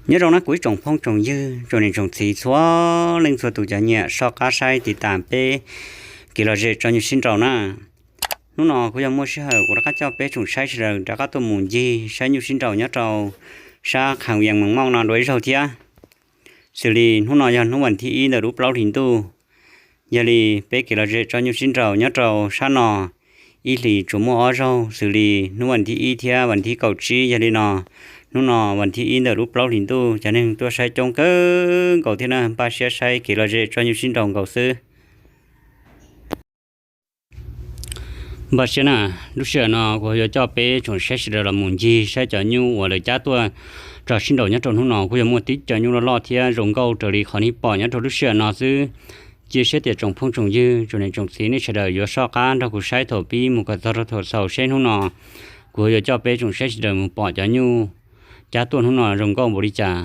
Nyob zoo na kuv ib tsoom phooj tsoom ywg, tsoom niam tsoom txiv txhua leej txhua tus cov nyiam soj qab saib tiv tas peb kev lom zem tso nyuj sib nraus na. Hnub no kuv yog muaj sij hawm kuv rov qab coj peb tsoom saib sawv daws rov qab tuaj mus ncig saib nyuj sib nraus nyob rau sab Kham Vias Mees Mauj no dua ib zaug thiab. Xws li hnub no yog hnub vas thib ib ntawm lub plaub hlis ntuj, yog li peb kev lom zem tso nyuj sib nraus nyob rau sab no ib hlis tsuas muaj ob zaug, xws li hnub vas thib ib thiab vas thib kaum tsib. Yog li no hnub no vas thib ib ntawm lub plaub hlis ntuj cov neeg tuaj saib coob kawg nkaus thiab na, npaj siab saib kev lom zem tso nyuj sib nraus nkaus xwb. Npaj siab na, lub sij hawm no kuv yuav coj peb tsoom saib sawv daws los mus ncig saib cov nyuj uas lawv cab tuaj tso sib nraus nyob rau hnub no kuj yog muaj tib co nyuj loj loj thiab zoo nkauj raws li qhov nej pom nyob rau lub sij hawm no xwb. Cia siab tias tsoom phooj tsoom ywg, tsoom niam tsoom txiv nej sawv daws yuav soj qab nrog kuv saib thaum pib mus kom txog rau thaum xaus seb hnub no kuv yuav coj peb tsoom saib sawv daws mus pom cov nyuj cab tuaj hnub no zoo nkauj npaum li cas.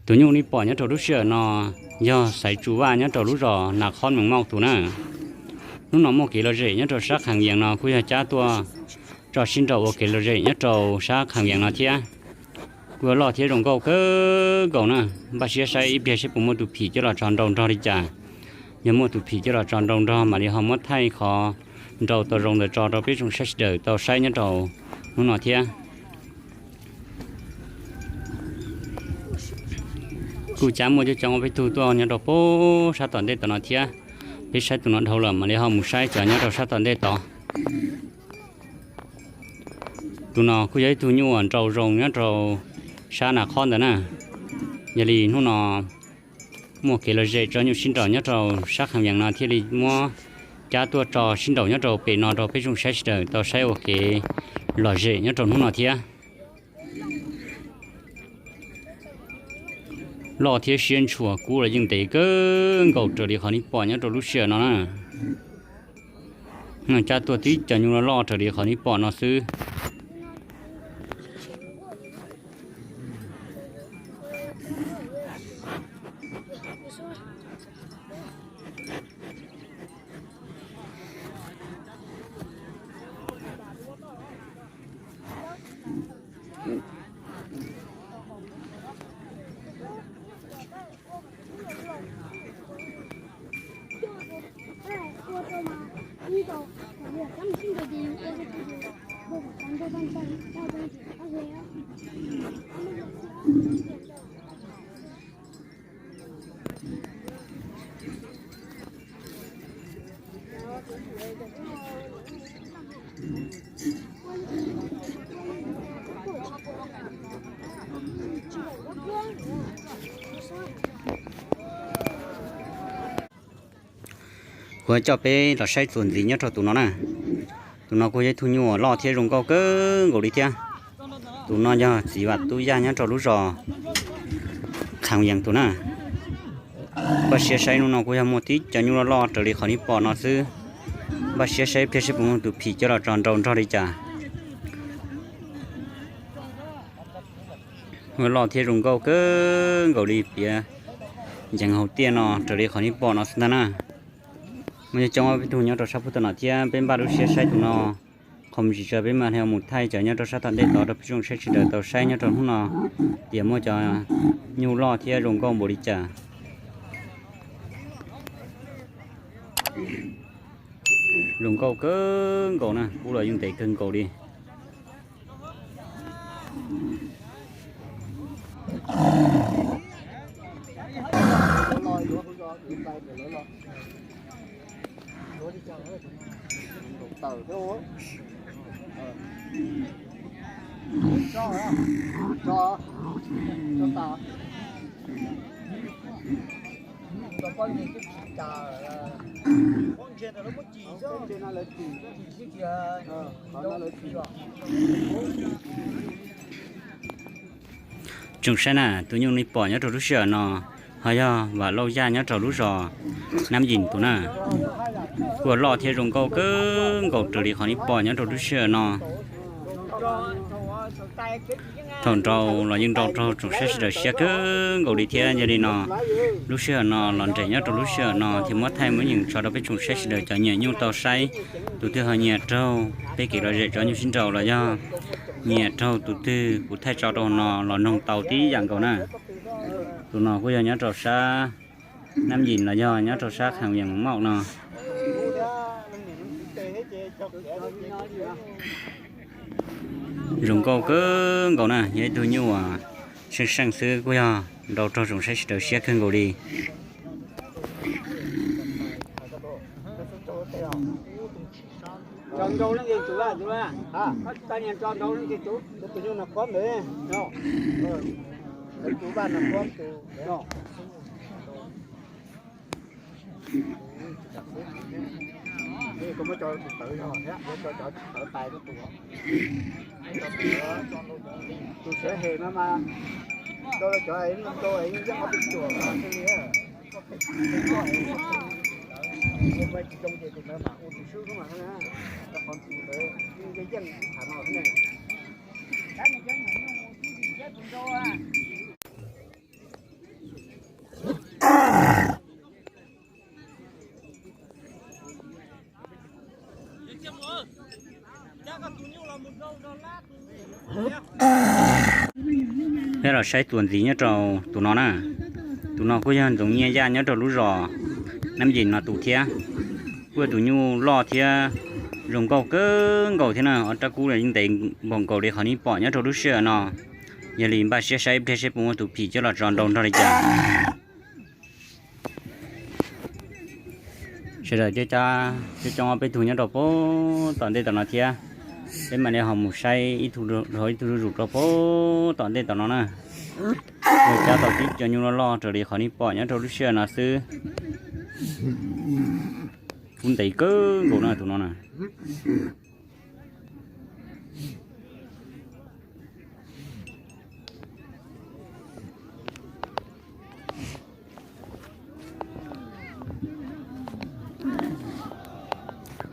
Tus nyuj nej pom nyob rau lub sij hawm no yog xaiv tsu vaj nyob rau lub zos Nas Khob Mees Mauj tus na. Hnub no muaj kev lom zem nyob rau sab Kham Vias no kuj yog cab tuaj tso sib nraus ua kev lom zem nyob rau sab Kham Vias no thiab. Kuj loj thiab zoo nkauj kawg nkaus na, npaj siab saib ib pliag seb puas muaj tus phim coj los tso nraus nrog li cas. Yog muaj tus phim coj los tso nraus nrog mam li ho muab thaij qhov nraus tau zoo ntawd tso rau peb tsoom saib sawv daws tau saib nyob rau hnub no thiab. Kuj cab muaj coob coob ob peb tug tuaj nyob rau pem sab tom ntej tod no thiab. Peb saib tus no dhau lawm mam li ho mus saib cov nyob rau sab tom ntej tod. Tus no kuj yog ib tug nyuj uas nraus zoo nyob rau sab Nas Khob ntawd na. Yog li hnub no muaj kev lom zem tso nyuj sib nraus nyob rau sab Kham Vias no thiaj li muab cab tuaj tso sib nraus nyob rau pem no rau peb tsoom saib sawv daws tau saib ua kev lom zem nyob rau hnub no thiab. Loj thiab siab ntshua kub los yeej ntev kawg nkaus raws li qhov nej pom nyob rau lub sij hawm no na. Cab tuaj tib co nyuj loj loj raws li qhov nej pom no xwb. Kuv coj peb los saib txuas ntxiv nyob rau tus no na. Tus no kuj yog ib tug nyuj loj thiab zoo nkauj kawg nkaus li thiab. Tus no yog txiv Vam Tub Yaj nyob rau lub zos Kham Yees tus na. Npaj siab saib hnub no kuj yog muaj tib co nyuj loj loj raws li qhov nej pom no xwb. Npaj siab saib pliag seb puas muaj tus phim coj los tso nraus nrog li cas. Loj thiab zoo nkauj kawg nkaus li piav ncees hauv tiaj no raws li qhov nej pom no xwb ntag na. Muaj coob coob ob peb tug nyob rau sab pem tod no thiab peb npaj lub siab saib tus no. Qhov muaj ntsis tso peb mam li mus thaij cov nyob rau sab tom ntej tod rau peb tsoom saib sawv daws tau saib nyob rau hnub no tias muaj cov nyuj loj thiab zoo nkauj npaum li cas. Zoo nkauj kawg nkaus na, kub los yeej ntev kawg nkaus li. Tsoom saib na, tus nyuj nej pom nyob rau lub sij hawm no ho yog Vam Lauj Yaj nyob rau lub zos Nab Yim tus na. Kuj loj thiab zoo nkauj kawg nkaus raws li qhov nej pom nyob rau lub sij hawm no. Thaum nraus los yeej nraus raug tsoom saib sawv daws siab kawg nkaus li thiab. Yog li no lub sij hawm no los nres nyob rau lub sij hawm no thiaj muab thaij muab yeem tso rau peb tsoom saib sawv daws cov nyiam nyuj tau saib. Tus twg ho nyiam raug peb kev lom zem tso nyuj sib nraus los yog Nyiam raug tus twg kuv thaij tso rau no los noog tau tib yam nkaus na. Tus no kuj yog nyob rau sab Nam Yim los yog nyob rau sab Kham Yees Mauj no. Zoo nkauj kawg nkaus na, yog ib tug nyuj uas seej seej xwb kuj yog nrau raug tsoom saib sawv daws siab kawg nkaus li. Tus siav hem no mas, cov cov yeej ob peb cuam li, ua tsis zoo ces tus ntawd mam ua tus swb xwb mas na, rau qhov tus ntawd yeej yeej tham no xwb ne. Peb los saib tuas ntxiv nyob rau tus no na. Tus no kuj yog ntxoov nyiaj yaj nyob rau lub zos Nam Yim no tus thiab. Kuj yog tus nyuj loj thiab zoo nkauj kawg nkaus thiab na, ob rab kub yeej ntev npaum nkaus li qhov nej pom nyob rau lub sij hawm no. Yog li npaj siab saib ib pliag seb puas muaj tus phim coj los tso nrau nrog li cas. Sawv daws coob coob ob peb tug nyob rau pem tom ntej tom no thiab. Peb mam li ho mus saib ib tug, ib tug zuj zus rau pem tom ntej tom no na. Yog cab tau tib co nyuj loj loj raws li qhov nej pom nyob rau lub sij hawm no xwb. Kub ntev kawg nkaus na tus no na.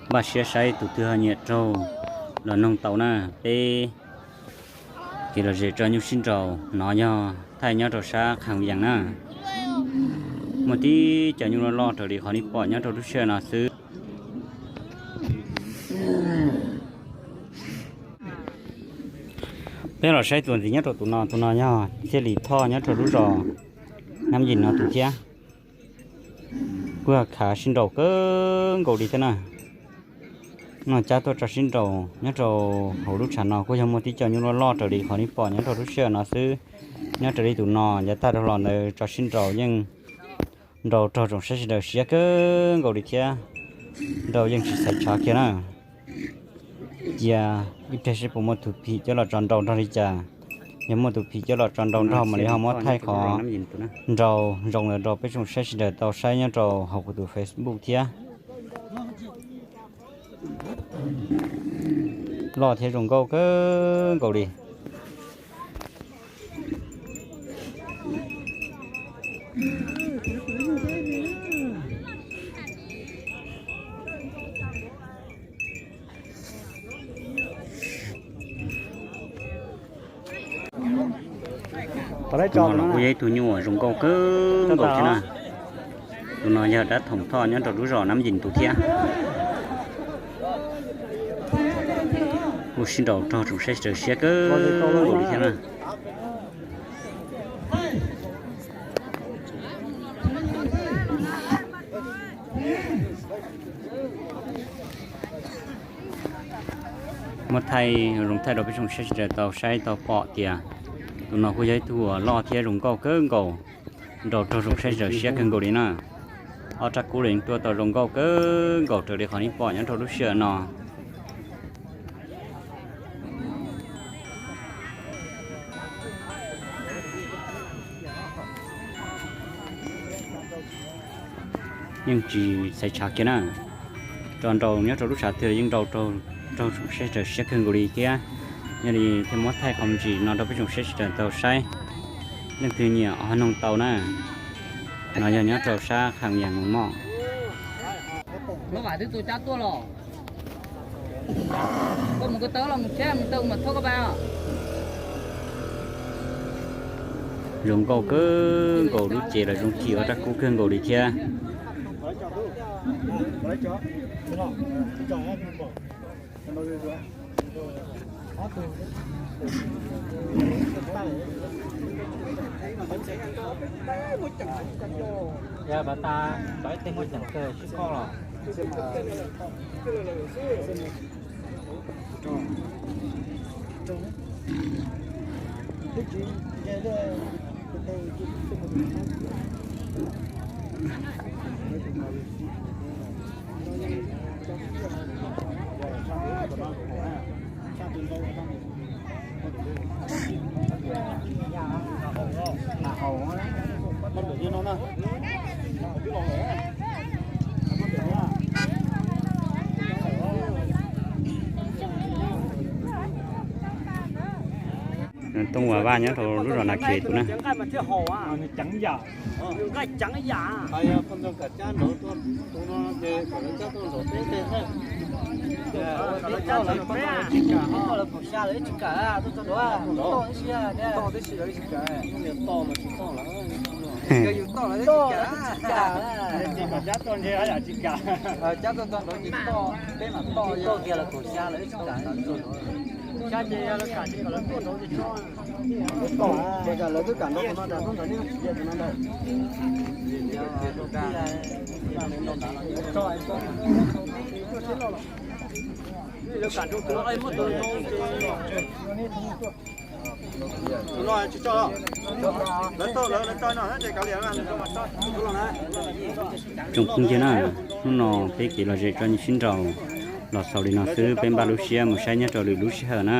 Npaj siab saib tus twg ho nyiam raug los noog tau na. Peb ces los zem tso nyuj sib nraus no, yog thaij nyob rau sab Kham Yees na. Muaj tib co nyuj loj loj raws li qhov nej pom nyob rau lub sij hawm no xwb. Peb los saib tuas ntxiv nyob rau tus no, tus no yog Txhiaj Lis Thoj nyob rau lub zos Nam Yim no tus thiab. Kuj yog khav sib nraus kawg nkaus li thiab na. No cab tuaj tso sib nraus nyob rau hauv lub tshav no kuj yog muaj tib co nyuj loj loj raws li qhov nej pom nyob rau lub sij hawm no xwb. Nyob raws li tus no yav tag dhau los ntawd tso sib nraus yeej nrau raug tsoom saib sawv daws siab kawg nkaus li thiab. Nrau yeej tsis xaiv tshav kiag na. Cia ib pliag seb puas muaj tus phim coj los tso nrau nrog li cas. Yog muaj tus phim coj los tso nrau nrog mam li ho muab thaij qhov nrau zoo ntawd rau peb tsoom saib sawv daws tau saib nyob rau hauv kuv tus Facebook thiab. Loj thiab zoo nkauj kawg nkaus li. Tus no los kuj yog ib tug nyuj uas zoo nkauj kawg nkaus thiab na. Tus no yog dab thoom thoj nyob rau lub zos Nam Yim tus thiab. Kuj sib nraus raug tsoom saib sawv daws siab kawg nkaus li thiab na. Muab thaij zoo thaij rau peb tsoom saib sawv daws tau saib tau pom tias tus no kuj yog ib tug uas loj thiab zoo nkauj kawg nkaus, nrau raug tsoom saib sawv daws siab kawg nkaus li na. Ob rab kub los yeej tuaj tau zoo nkauj kawg nkaus raws li qhov nej pom nyob rau lub sij hawm no. Yeej tsis xaiv tshav kiag na. Tso nrau nyob rau lub tshav twg los yeej nrau raug tsoom saib sawv daws siab kawg nkaus li thiab. Yog li thiaj muab thaij qhov me ntsis no rau peb tsoom saib sawv daws tau saib. Leej twg nyiam ho noog tau na. No yog nyob rau sab Kham Yees Mauj. Zoo nkauj kawg nkaus, lub cev los zoo chim ob rab kub kawg nkaus li thiab. Yog pas tas, cov ib teg muaj ceem kawg sib koj los. Tooj Vas Vaj nyob rau lub zos Nas Khes tus na. Lawv twb kam nrau tus no tas tus no ntawd. Tsoom phooj ywg na, hnub no peb kev lom zem tso sib nraus los xaus li no xwb, peb npaj lub siab mus saib nyob rau lwm lub sij hawm na.